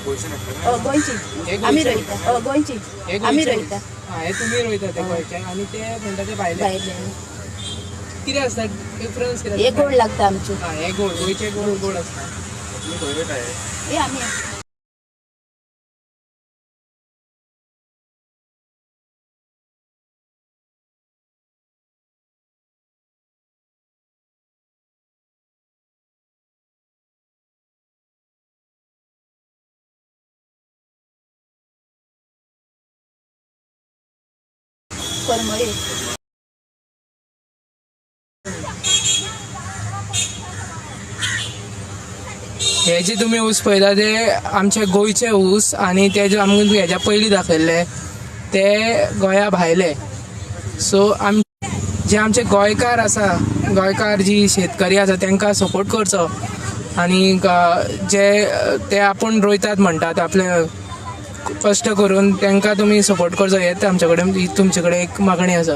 गोंयची आमी रोयता. गोंयची आमी रोयता. हे तुमी रोयता ते गोंयचे आनी ते म्हणटा ते भायले. कितें आसता डिफरन्स? कितें? हे गोड लागता आमचे. हे गोड, गोंयचे गोड गोड आसता. हे आमी करमळे. हे जे तुमी ऊस पळयता ते आमचे गोंयचे ऊस आनी ते जे आमकां हेज्या पयलीं दाखयल्ले ते गोंया भायले. सो आम जे आमचे गोंयकार आसा, गोंयकार जी शेतकरी आसा तांकां सपोर्ट करचो आनी जे ते आपूण रोयतात म्हणटात आपले कश्ट करून तांकां तुमी सपोर्ट करचो, हेच आमचे कडेन तुमचे कडेन एक मागणी आसा.